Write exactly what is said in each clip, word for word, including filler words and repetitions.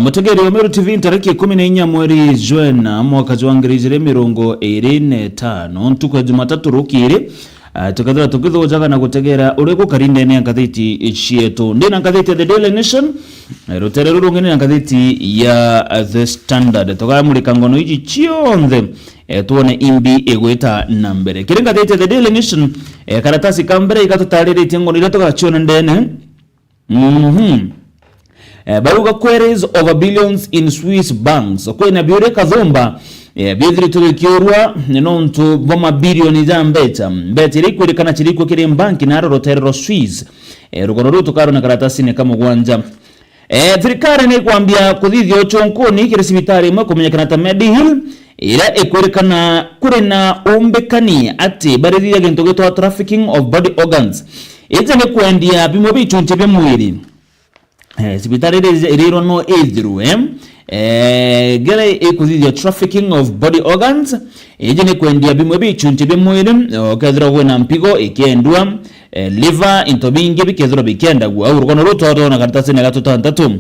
Mutegeri wa Meru T V, ntariki ikumi na inya mweri jwena mwaka jwa ngiri ijiri mirongo iri na itano, ntuku ya Jumatatu rukiri, ah, tukethira tukithujaga na gutegera uria gukari ndene ya ngathiti cietu. Ndi na ngathiti ya The Daily Nation, eh, rutere ruru rungi ni na ngathiti ya, eh, The Standard. Tukamurika ngono iji cionthe, eh, twone imbi igwita na mbere. Kiri ngathiti ya The Daily Nation, eh, karatasi ka mbere igatutariritie ngono iria tugaciona ndene. Mhm. Eh, barauga queries over billions in Swiss banks. Kwina biuria kathumba, eh, biithiritwe bikiurua ni nontu bwa mabilioni ja mbecha. Mbecha iria ikwirikana cirikwe kiri banki naro rutere rwa Swiss. Eh, rugono ruu tukarona karatasine ka mugwanja. Eh, thirikari ni ikwambia kuthithia uchunkuni kiri cibitari imwe kumenyekana ta Medihill, iria ikwirikana kuri na umbikani ati barithithia gintu gitwa trafficking of body organs. Iji ni kwendia bimwe bia ichunchi bia mwiri. Eh, cibitari iri irirwa no ithirwe, eh, ngere ikuthithia trafficking of body organs. Iji ni kwendia bimwe bia ichunchi bia mwiri, eh, ukethirwa kwina mpigo ikiendua, eh, liver, into bingi bikethirwa bikiendagua. Au rugono ruu twatwona karatasine ga tutantatu.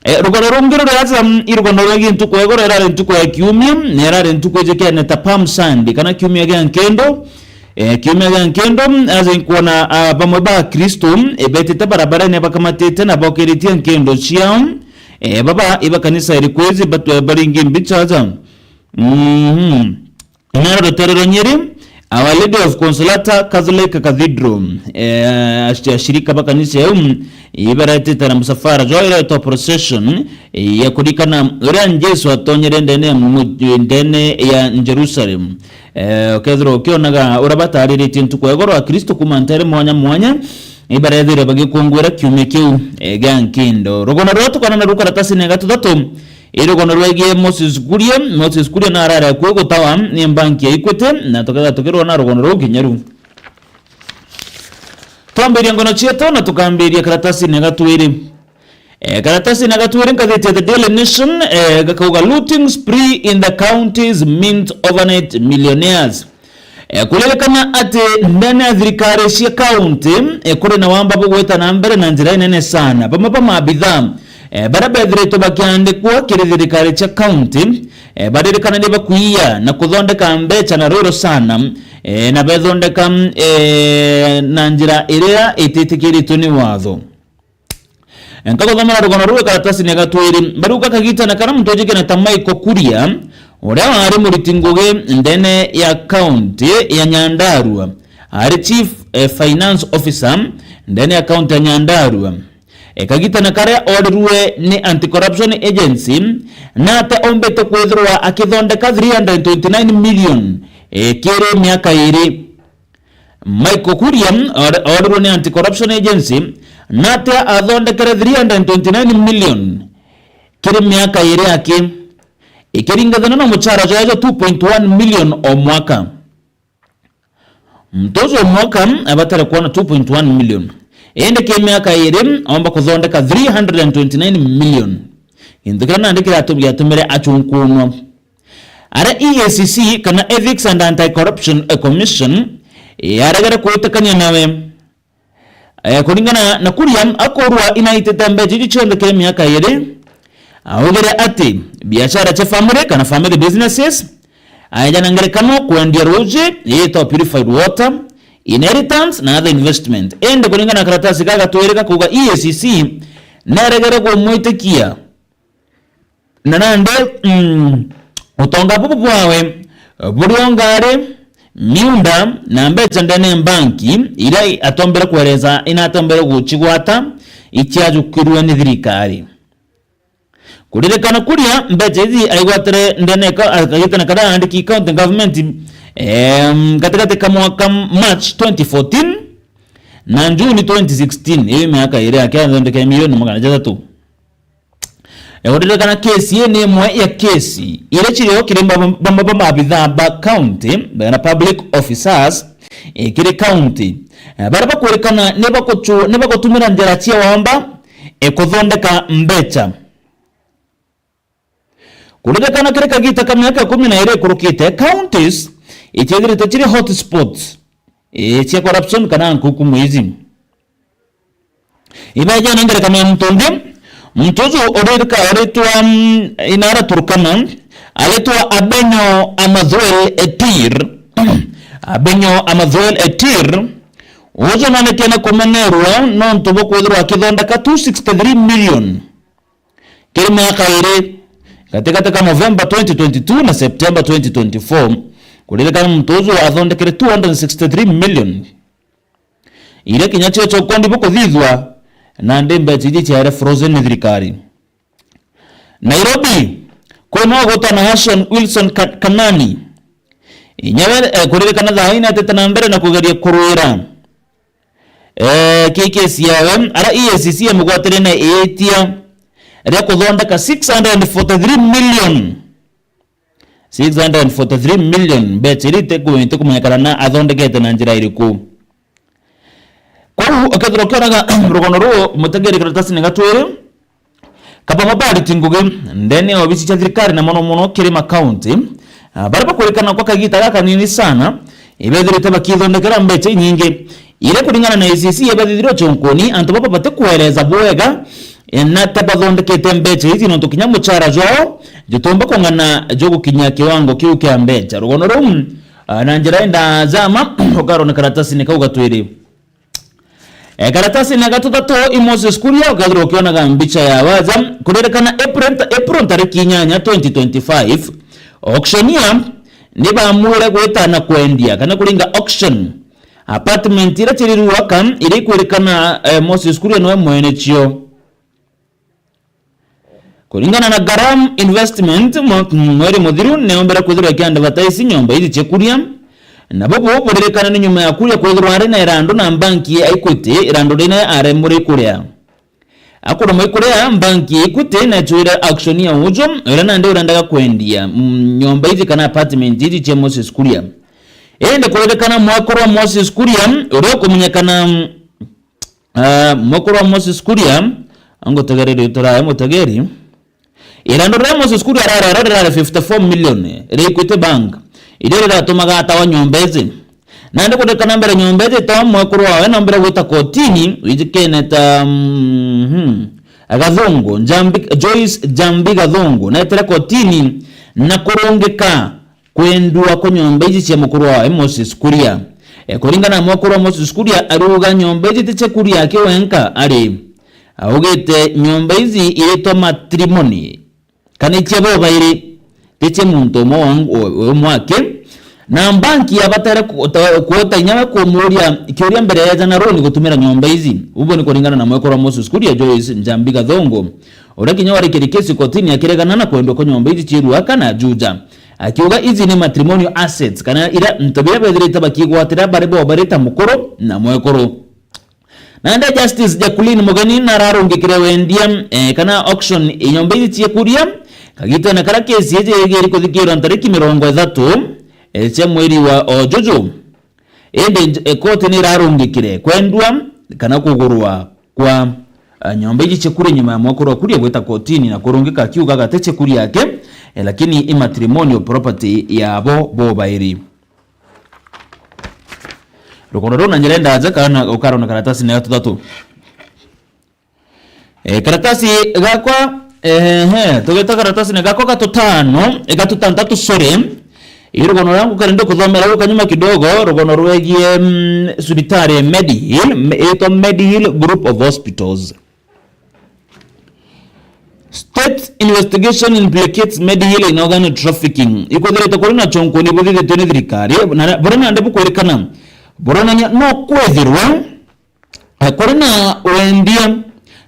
Eh, rugono rungi ruri aja, mm, i rugono rwegie ntuku ya igoro, irari ntuku ya kiumia, na irari ntuku ijikene ta Palm Sunday, kana kiumia gia nkendo. Eh, kiumia gia nkendo, mm, aja inkwona, ah, bamwe ba Kristo, eh, betite barabarene bakamatite na bokiritie nkendo ciao. Eh, baba, iba kanisa iriku iji batwe baringi mbicha aja? Mhm. Nero rutere rwa Nyeri, Our Lady of Consolata Catholic Cathedral, eh, ash-, ashirika ba kanisa iu, ibaretete na msafara jwao iretwa procession, eh, ya kurikana uria Jesu atonyere ndene ya mu-, ndene ya Jerusalem. Eh, ukethirwa ukionaga uria batariritie ntuku ya igoro a Kristo kuma ntere mwanya mwanya, ibarethire bagikungwira kiumia kiu, eh, gia nkindo. Rugono ruria tukona naru karatasine ga tuthatu, i rugono rwegie Moses Kuria. Moses Kuria narari akui gutawa ni banki ya Equity, na tukethira tukirwona rugono ruu kinya riu. Twambiria ngono cietu na tukambiria karatasine ga twiri. Eh, karatasine ga twiri ngathiti ya The Daily Nation, eh, gakauga, "Looting spree in the county's mint overnight millionaires." Eh, kuririkana ati ndene ya thirikari cia kaunti, eh, kuri na wamba bugwita na mbere na njira inene sana. Bamwe ba maabithaa, eh, baria bethiritwe bakiandikwa kiri thirikari cia kaunti, eh, baririkana ni bakwiya na kuthondeka mbecha na rwiro sana, eh, na bethondeka, eh, na njira iria ititikiritwe ni watho. Nkaguthomera rugono ruu karatasine ga twiri. Barauga kagitene karia muntu ujikene ta Michael Kuria, uria wari muriti ngugi ndene ya kaunti ya Nyandarua, ari chief, eh, finance officer ndene ya kaunti ya Nyandarua. Eh, kagitene karia orirwe ni Anti-Corruption Agency, nate ombite kwithirwa akithondeka three hundred twenty-nine million, eh, kiri miaka iri. Michael Kuria, or-, orirwe ni Anti-Corruption Agency, natia athondekere three hundred twenty-nine million kiri miaka iri aki, ikiringathana na muchara jwayo jwa two point one million o mwaka. Muntu ucio o mwaka abatare kwona two point one million. Indi ki miaka iri, aomba kuthondeka three hundred and twenty-nine million. Gintu kiria nandi kiratu-, giatumire achunkunwa. Aria E A C C kana Ethics and Anti-Corruption, eh, Commission, eh, yaregere kwitikania nawe. Eh, kuringana na Kuria, akurwa inaitite mbecha iji cionthe kiri miaka iri, augire ati biashara cia family kana family businesses, aeja na ngerekano kwendia ruuji, yitwa purified water, inheritance na other investment. Indi kuringana na karatasi gaka twiri gakauga E A C C neregere kumwitikia. Na nandi, mm, utonga bubu bwawe, eh, burio ngari, miunda na mbecha ndene ya banki, iria atombere kueleza inatombere gucigwata, iciajukirwe ni thirikari. Kuririkana Kuria, mbecha ici aigwatire ndene ka-, akagitana karia aandiki county government, em, gatigati ka mwaka March twenty fourteen na June twenty sixteen, ii miaka iri yake athondeke milioni magana jathatu. E, uririkana kesi ii ni imwe ya kesi iria cirio kiri bamwe ba maabithaa ba county, na public officers, e, kiri county, e, baria bakwirikana ni bakuchu-, ni bagutumira njira cia wamba, e, kuthondeka mbecha. Kuririkana kiri kagita ka miaka ikumi na iri ikurukite, counties iciithiritwe ciri hotspots, e, cia corruption kana nkuku mwizi. Ibeja na ngerekano ya muntu ungi, Muntu uju uririka-, uritwa, mm, inara Turkana, aritwa Abenyo Amathuel Etir. Abenyo Amathuel Etir, uju nonekene kumenerwa nontu bwa kwithirwa akithondeka two sixty-three million kiri miaka iri, gatigati ka November twenty twenty-two na September twenty twenty-four. Kuririkana muntu uju athondekere two hundred sixty-three million. Iria kinya cio cokondi bukuthithua, nandi mbeca iji ciaere frozen ni thirikari. Nairobi, kwina ugwitwa Nahashon Wilson Ka-, Kanani. Inyawe, eh, kuririkana thaa ina etete na mbere na kugeria kurwira, eh, ki kesi yawe, ara E A C C imugwatire na iitia ria kuthondeka six hundred and forty-three million. Six hundred and forty-three million mbeca iria itiku-, itikumenyekana na athondekete na njira iriku. Kwou ukethirwa ukionaga rugono ruu, mutegeri, karatasini ga twiri, kaba mabariti ngugi ndene ya obici cia thirikari na mono mono kiri makaunti, ah, baria bakurikana kwa kagita gakanini sana, ibethirite bakithondekera mbeca inyingi. Iria kuringana na A C C ibethithirwe chunkuni, antu baba batikwereza bwega, e, na ta bathondekete mbeca ici, nontu kinya muchara jwao jutumba kung'ana jugukinyia kiwango kiu kia mbeca. Rugono ruu, a, na njira enda jama, ukarona karatasini kau ga twiri. E, karatasini ga tuthatu, i Moses Kuria, ukethirwa ukionaga mbicha ya waja, kuririkana April, April tariki inyanya, twenty twenty-five, auctioneer ni bamwire gwita na kwendia, kana kuringa auction, apartment iria ciri Ruaka, iria ikwirikana, eh, Moses Kuria niwe mwene cio. Kuringana na Garam Investment, mwa-, mweri muthiru neombere kwithirwa ikiadvertise nyomba ici cia Kuria, na bubu buririkana ni nyuma ya Kuria kwithirwa ari na irandu na banki ya Equity, irandu rina aremure kuria. Akuruma ikuria, banki ya Equity necwire auctioneer uju, uria nandi urendaga kwendia, mm, nyomba ici kana apartment ici cia Moses Kuria. Indi kuririkana mwekuru wa Moses Kuria, uria ukumenyekana, mm, ah, mwekuru wa Moses Kuria, angutegere riitwa riawe mutegeri. Irandu riria Moses Kuria ararero rirari fifty-four million ria Equity Bank, iria riratumaga atawa nyomba ici. Nandi kuririkana mbere nyomba iji itawa mwekuru wawe, nambere gwita kotini, wijikene ta, mhm, Gathungu, Njambi, Joyce Njambi Gathungu, netire kotini na kurungika kwendua kwa nyomba iji cia mukuru wawe Moses Kuria. E, kuringana na mwekuru wa Moses Kuria, ariuga nyomba iji ti cia Kuria aki wenka ari. Augite nyomba iji iritwa matrimony. Kana icia bobairi, ti cia muntu umwe wa-, u-, umwe aki. Na banki yabatere ku-, ta-, kuota inya we kumuria kiuria mbere ya eja na loan gutumira nyomba ici. Uguo ni kuringana na mwekuru wa Moses Kuria, Joyce Njambi Gathungu, uria kinya warikiri kesi kotini akiregana na kwendwa kwa nyomba ici cia Ruaka na Juja, akiuga ici ni matrimonial assets, kana iria into biria bethirite bakigwatira bari bobairi ta mukuru na mwekuru. Nandi Justice Jacqueline Mugeni nararungikire wendia, eh, kana auction ya nyomba ici cia Kuria, kagitene karia kesi iji igiri kuthikirwa ntariki mirongo ithatu, eh, cia mweri wa Ojuju. Indi nj-, eh, koti nirarungikire kwendua kana kugurwa kwa, eh, nyomba ici cia Kuria nyuma ya mwekuru wa Kuria gwita kotini na kurungika akiuga gati cia Kuria ake, eh, lakini i matrimonial property yabo bobairi. Rugono ruu na njira ndaja kana ukarona karatasi na tuthatu. E, karatasi gakwa, ehe, tugeta karatasi na gakwa gatutano, e, gatutantatu, sorry. Ii rugono rwangu kari ndikuthomera guka nyuma kidogo, rugono rwegie, mm, cibitari Medihill, me-, itwa Medihill Group of Hospitals. State investigation implicates Medihill in organ trafficking. Ikwithirite kuri na chunkuni buthithitwe ni thirikari, na buria nandi bukwirikana buronania no kwithirwa, eh, kuri na wendia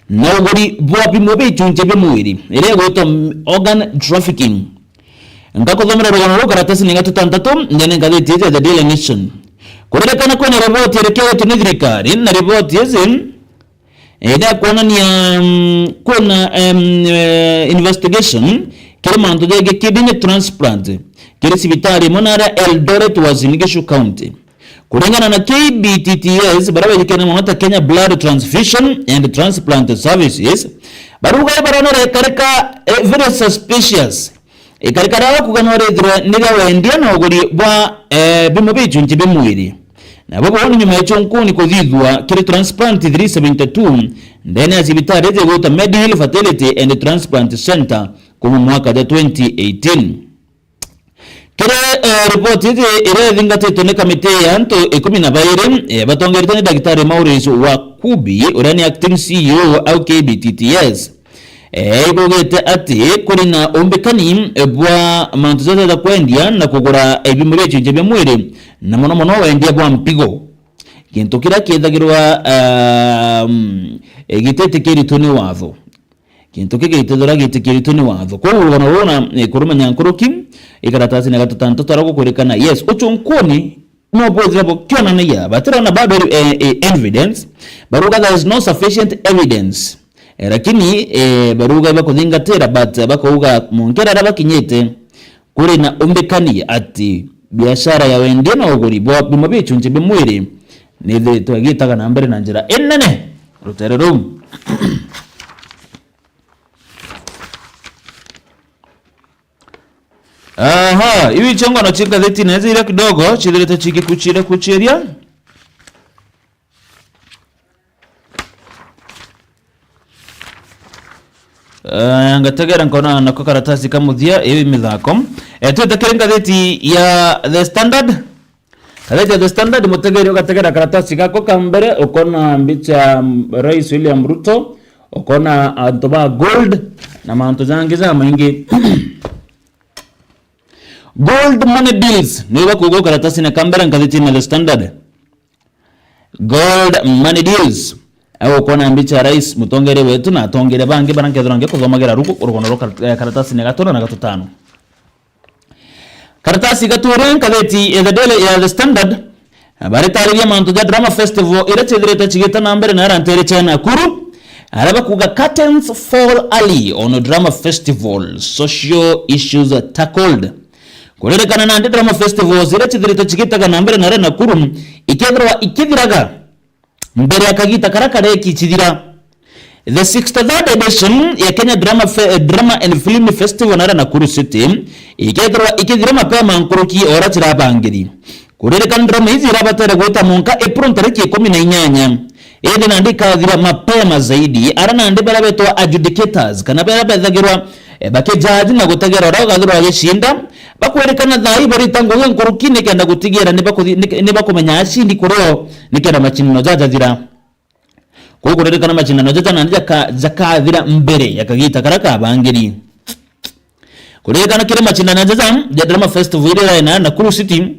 na uguri bwa bimwe bia ichunchi bia mwiri, iria igwitwa organ trafficking. Ngakuthomera rugano ruu karatasi ni gatutantatu ndene ngathiti iji ya The Daily Nation. Kuririkana kwina riboti iriketwe ni thirikari, na riboti iji, eh, ni ya kwonania, mm, kwina, em, eh, investigation kiri mantu jegie kidney transplant kiri cibitari imwe naria Eldoret Uasin Gishu County. Kuringana na K B T T S, baria bejikene mono ta Kenya Blood Transfusion and Transplant Services, barauga baronere ikarika, eh, very suspicious. Ikarika ria kuga no rithirwe ni ria wendia na uguri bwa, eh, bimwe bia ichunchi bia mwiri. Na bubu ni nyuma ya chunkuni kuthithua kiri Transplant three seventy-two ndene ya cibitari iji igwitwa Medihill Fertility and Transplant Centre kuuma mwaka jwa twenty eighteen. Kiri, eh, ripoti iji iria ithingatitwe ni kamiti ya antu ikumi na bairi, eh, batongeretwe ni Daktari Maurice Wakubi, uria ni acting C E O au K B T T S. Eh, ibaugite ati kuri na umbikani, eh, bwa mantu jaja ja kwendia na kugura ibimo bia ichunchia bia mwiri, na mono mono wendia bwa mpigo. Gintu kiria kithagirwa, um, eh, gititikiritwe ni watho. Gintu kii gitithirwa gitikiritwe ni watho. Kwou rugano ruu na, eh, kurumenya nkuruki, ikaratasi na gatutantatu ara gukwirikana, yes, uchunkuni no bwithira bukionanagia, batirona bado, eh, eh, evidence, baruga there is no sufficient evidence. Eh, lakini, eh, baruga bakuthingatira, but, eh, bakauga munkera ara bakinyite, kuri na umbikani ati biashara ya wendia na uguri bwa bimo bia ichunchia bia mwiri nithiritwe igitaga na mbere na njira inene rutere ruu. Aha, iu ichongono chi ngatheti na iria kidogo chithirite chigikuchira kuchiria. Eh, ngategera nkona nako karatasi ka muthia, iu i mithako. Eh, twite kiri ngatheti ya The Standard. Ngatheti ya The Standard, mutegeri ugategera karatasi gako ka mbere, ukona mbicha ya Rais William Ruto, ukona antu ba gold na mantu jangi jamaingi. Gold money deals, niyo bakuuga karatasine ka mbere ngathitine ya The Standard. Gold money deals. Au ukona mbicha ya rais, mutongeria wetu na atongeria bangi bara nkethira ngikuthomagira ruku rugono rwa kar-, eh, karatasine ga tuna na ga tutano. Karatasi ga turi ngatheti ya The Daily, ya The Standard, baritariria mantu ja drama festival iria chithirite chigita na mbere na ara ntere cha Nakuru, ara bakuga curtains fall early on drama festival, social issues tackled. Kuririkana nandi drama festivals iria chithirite chigitaga na mbere na ara Nakuru, ikethirwa ikithiraga mbere ya kagita kara kareki chithira. The sixty-third edition ya Kenya Drama Fe-, Drama and Film Festival nara Nakuru City ikethirwa ikithira mapema nkuruki o uria chirabangiri. Kuririkana drama ici irabatera gwita munka April ntariki ikumi na inyanya. Indi nandi ikathira mapema zaidi. Ara nandi baria betwa adjudicators kana baria bethagirwa, eh, bakijaji na gutegera uria ugathirwa agicinda, bakwirikana thaa ii barita ngugi nkuruki nikenda gutigira ni bakuthi-, ni, ni bakumenya acindi kurio nikenda macindano jajathira. Kuu kuririkana macindano jaja nandi jaka-, jakathira mbere ya kagita karia kabangiri. Kuririkana kiri macindano jaja ja Drama Festival iria irae na Nakuru City,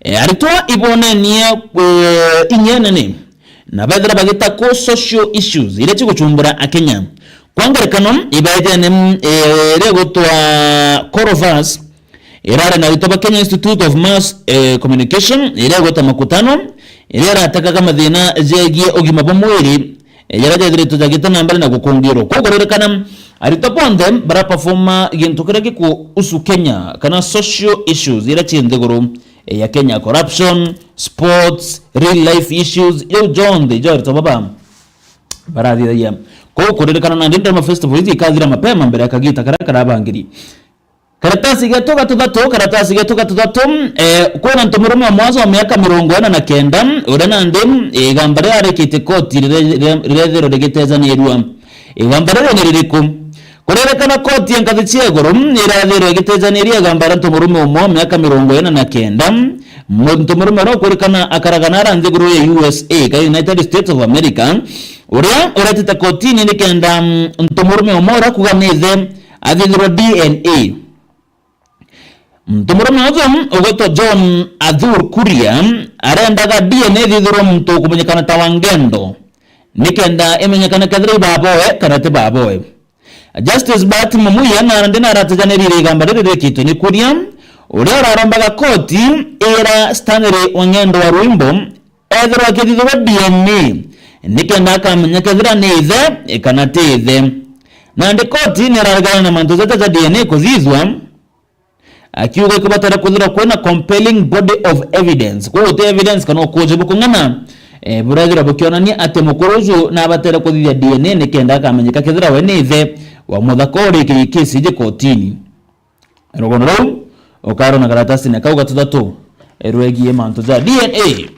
eh, aritwa ibonenie, eh, inya nene na bethira bagita ku social issues iria chiguchumbura Akenya. Kwa ngerekano, ibaejene, mm, eh, iria igutwa Corovas, irari na aritwa ba Kenya Institute of Mass, eh, Communication, iria igweta makutano, iria iratekaga mathina jegie ugima bwa mwiri, eh, jaria jethiritwe jagite na mbere na gukungirwa. Kuu kuririkana, aritwa bonthe bara performa gintu kiria gikuhusu Kenya, kana social issues iria ci nthiguru, eh, ya Kenya, corruption, sports, real life issues, jau jonthe ijo aritwa baba barathithagia. Kuu kuririkana nandi Drama Festival ici ikathira mapema mbere ya kagita karia karabangiri. Karatasi getu ga tuthatu, karatasi getu ga tuthatu, eh, kwina ntomurume umwe wa miaka mirongo ina na kenda, uria nandi, eh, igamba riria arikitie koti rire-, rire-, rirethirwa rigitejaniirua. Igamba riu ni ririku? Kuririkana koti ya ngathi cia iguru irathirwa igitejaniiria igamba ria ntomurume umwe wa miaka mirongo ina na kenda, mu-, ntomurume uria ukwirikana akaraga nara nthiguru ya U S A, kana United States of America, uria uretite kotini nikenda, mm, ntomurume umwe uria kuga ni ithe athithirwa D N A. Ntomurume uju ugwitwa John Athur Kuria arendaga D N A ithithirwe muntu ukumenyekana ta Wangendo, nikenda imenyekane kethira i baboe kana ti baboe. Justice Bahati Mumuya nandi naratejaniririe igamba riri rikitwe ni Kuria, uria urarombaga koti ira Stanley Wangendo wa Rwimbo ethirwa akithithirwa D N A, nikenda akamenya kethira ni ithe kana ti ithe. Nandi koti niraregana na mantu jaja ja D N A kuthithwa, akiuga ikubatara kwithirwa kwina compelling body of evidence. Kwou guti evidence kana ukuuji bukung'ana, eh, burethirwa bukionania ati mukuru uju nabatere kuthithia D N A nikenda akamenyeka kethira we ni ithe wa muthaka urikirie kesi iji kotini. Rugono ruu ukarona karatasine kau ga tuthatu, eh, rwegie mantu ja D N A.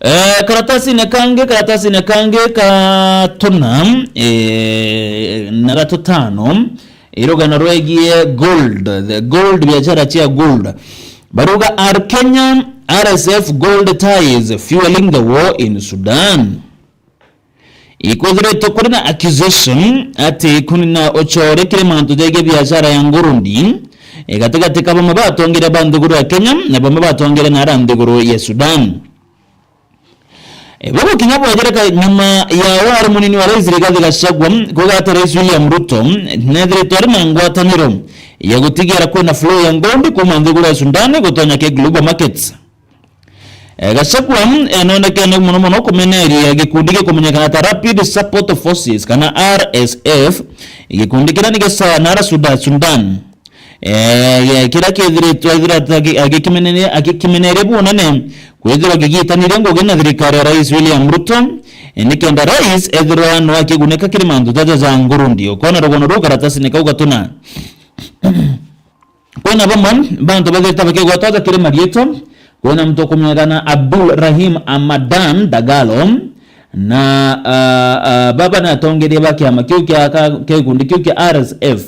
Eh, karatasine kangi, karatasine kangi ka tuna, eh, na ga tutano, i rugano rwegie gold, the gold, biashara cia gold. Baruga, are Kenya R S F gold ties fueling the war in Sudan? Ikwithiritwe kuri na accusation ati kunina ucore kiri mantu jegie biashara ya ngurundi, e, gatigati ka bamwe ba atongeria ba nthiguru ya Kenya na bamwe ba atongeria na ara nthiguru ya Sudan. E, bubu kinya bwajereka nyuma ya wari munini wa rais Rigathi Gachagua kuuga ati rais William Ruto nethiritwe ari na ngwataniro ya gutigira kwina flow ya ngurundi kuuma nthiguru ya Sudan gutonya ki global markets. Eh, Gachagua, eh, nonekene mono mono kumeneria gikundi gikumenyekana ta Rapid Support Forces kana R S F, gikundi kiria ni gicaga nara Suda-, Sudan. Eh, kiria kithiritwe ethira agi-, agikimenere-, agikimeneria bunene kwithirwa gigitaniria ngugi na thirikari ya Rais William Ruto, eh, nikenda rais ethirwa no akigunika kiri mantu jaja ja ngurundi. Ukona rugono ruu karatasine kau gatuna. Kwina bamwe bantu bathirite bakigwatwa aja kiri mariitwa. Kwina muntu ukumenyekana Abdul Rahim Amadan Dagalo, na, ah, ah, baba ni atongeria ba kiama kiu kia ka-, kia gikundi kiu kia R S F.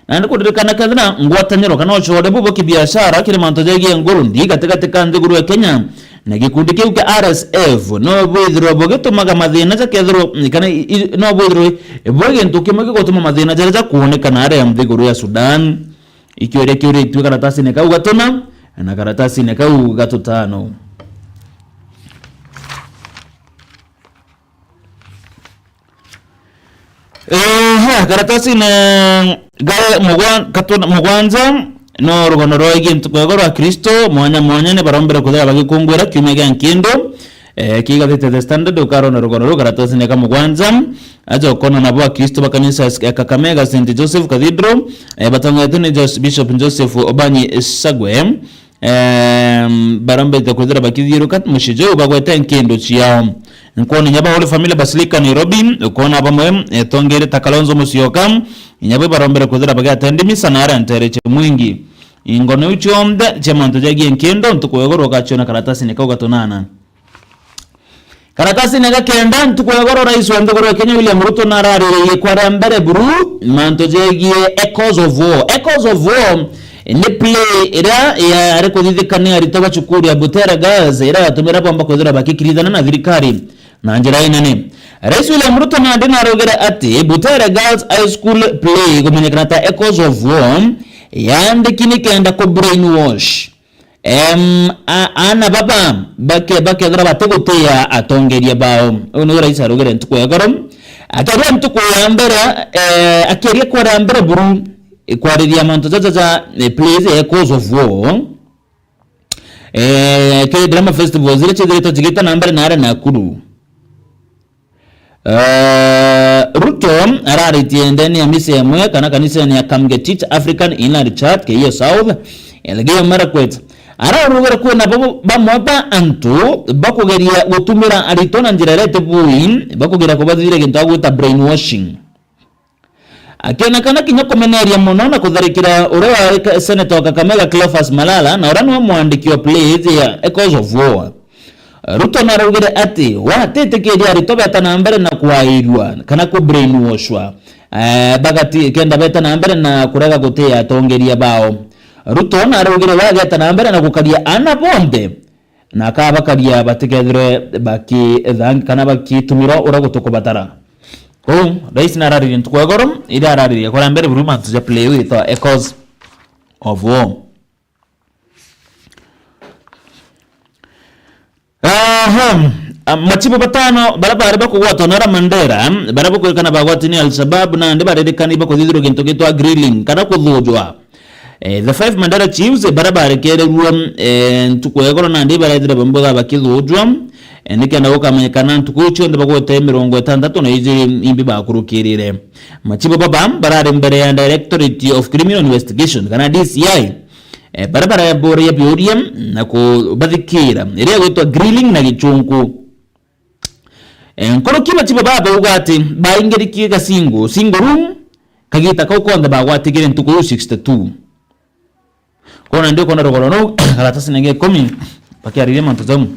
Na ni kuririkana kethira ngwataniro kana ucore buu bwa kibiashara kiri mantu jegie ngurundi gatigati ka nthiguru ya Kenya na gikundi kiu kia R S F no bwithirwe bugitumaga mathina jakethirwo, kana i-, i-, no bwithirwe bwi gintu kimwe gigutuma mathina jaria jakwonekana aria nthiguru ya Sudan. Ikiuria kiuritue karatasine kau gatuna na karatasine kau gatutano. Ehe, karatasine ga mugwa-, katuna-, mugwanja no rugono rwegie ntuku ya igoro rwa Kristo, mwanya mwanya ni barombere kuthira bagikungwira kiumia gia nkindu. Eh, kigathite The Standard, ukarona rugono ruu karatasine ka mugwanja. Aja ukona nabo Akristo ba kanisa ya Kakamega Saint Joseph Cathedral, eh, batongetwe ni Jos-, Bishop Joseph Obanyi Sagwe, em, barombete kwithira bakithiuruka mucii juu bagwete nkindu ciao. Nkwona inya ba Holy Family Basilica Nairobi, ukona bamwe, eh, tongere ta Kalonzo Musyoka, inya bo barombere kwithira bagiatendi misa na aria ntereche mwingi. Ingono iu cionthe cia mantu jegie nkindu ntuku ya igoro ugaciona karatasine kau gatunana. Karatasine ga kenda, ntuku ya igoro, rais wa nthiguru ya Kenya William Ruto narariririe kwa ria mbere buru mantu jegie Echoes of War. Echoes of War ni play iria yari kuthithikania aritwa ba cukuru ya Butere Girls, iria yatumire bomba kwithirwa bakikirithana na thirikari na njira inene. Rais William Ruto nandi naraugire ati Butere Girls High School play igumenyekana ta Echoes of War yandiki nikenda ku brainwash Em, a-, aana baba bake-, bakethira batigutiia atongeria bao. Uu niu rais araugire ntuku ya igoro. Akiaria ntuku ya mbere, eh, akiaria kwara mbere buru, eh, kwariria mantu jaja ja, eh, plays, eh, Echoes of War. Eh, kiri drama festivals iria ciithiritwe cigita na mbere naare Nakuru. Eh, Ruto araritie ndene ya misa emwe kana kanisene ya Kamgetich African Inland Church, Keiyo South, Elgeyo Marakwet. Ararugire kwina bamwe ba antu bakugeria gutumira aritwa na njira iria itibui, bakugeria kubathithia gintu agwita brainwashing. Akionekana kinya kumeneria mono na kutharikira uria wari ka-, senator wa Kakamega Cleophas Malala, na uria niwe mwandiki wa plays ya Echoes of War. Ruto naraugire ati, watitikiria aritwa beta na mbere na kwairua kana ku brainwashwa, eh, bagati-, kenda beta na mbere na kurega gutia atongeria bao. Ruto naraugire wageta na mbere na gukaria aana bonthe, na akabakaria batikethirwe bakithang-, kana bakitumirwa uria gutukubatara. Kou, rais nararirie ntuku ya igoro, iria araririe kwara mbere buru mantu ja play witwa Echoes of War. Aha. A, machibu batano baria bari bakugwatwa nara Mandera, baria bakwirikana bagwati ni Al-Shabaab, nandi baririkani bakuthithirwa gintu gitwa grilling, kana kuthujwa. Eh, the five Mandera chiefs, baria barekererue, eh, ntuku ya igoro nandi barethire bamwe bwa bakithujwa, eh, nikenda gukamenyekana ntuku iu cionthe bagwete mirongo itantatu na ijiri imbi bakurukirire. Machibu baba barari mbere ya Directorate of Criminal Investigation, kana D C I, eh, baria barabooria biuria na kubathikira, iria igwitwa grilling na gichunku. Eh, nkuruki machibu baba bauga ati baingirikie gacingo, single room, kagita kau konthe bagwatigire ntuku iu sixty-two. Kwona ndi ukona rugoro ruu, karatasi na ikumi, bakiariria mantu jau.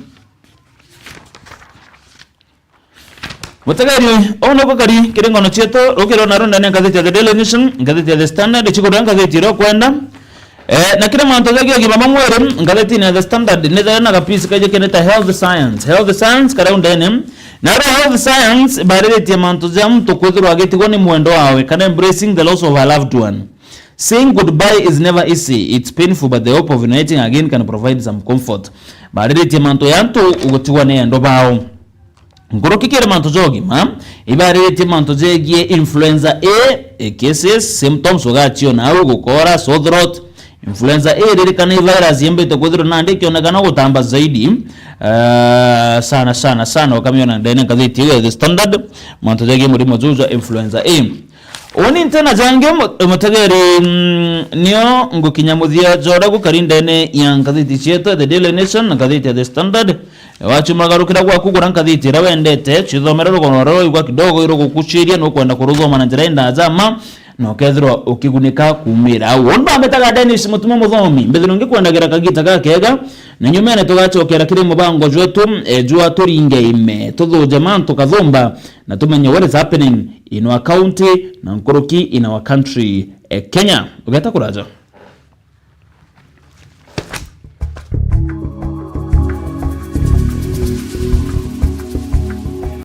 Mutegeri, uu nuku kari kiri ngono cietu, rukiro na rundene ngathiti ya The Daily Nation, ngathiti ya The Standard, chigurira ngathiti iria ukwenda. Eh, na kiri mantu jagia ugima bwa mwiri, ngathitine ya The Standard, ni thena gapisi kaja keneta Health Science. Health Science kari undene. Na ro Health Science, bariritie mantu ja muntu kwithirwa agitigwa ni mwendo wawe, kana embracing the loss of a loved one. Saying goodbye is never easy. It's painful, but the hope of uniting again can provide some comfort. Bariritie mantu ya antu gutigwa ni endo bao. Nkuruki kiri mantu ja ugima, ibariritie mantu jegie influenza A, eh, cases, symptoms ugaciona au, gukora, sore throat. Influenza A iririkana i virus yembite kwithirwa nandi ikionekana gutamba zaidi, eh, sana, sana, sana, ukamiona ndene ngathiti iu ya The Standard, mantu jegie murimo juu jwa influenza A. Uni ntena jangi mu-, mutegeri, mm, nio ngukinya muthia jwa uria gukari ndene ya ngathiti cietu, The Daily Nation na ngathiti ya The Standard. Wachumagarukira gwaku gura ngathiti iria wendete, cithomere rugono ruria waigua kidogo irugukuciria, nukwenda kuruthoma na njira indaja ma, na ukethirwa ukigunika kumira au. Uni bambitaga Dennis Mutuma Muthomi, mbithirwa ngikwendagira kagita gakega, na nyumene tugacokera kiri mubango jwetu, eh, jwa turinge ime, tuthuje mantu kathumba, na tumenye what is happening in our county na nkuruki in our country, eh, Kenya. Ugeta kuraja.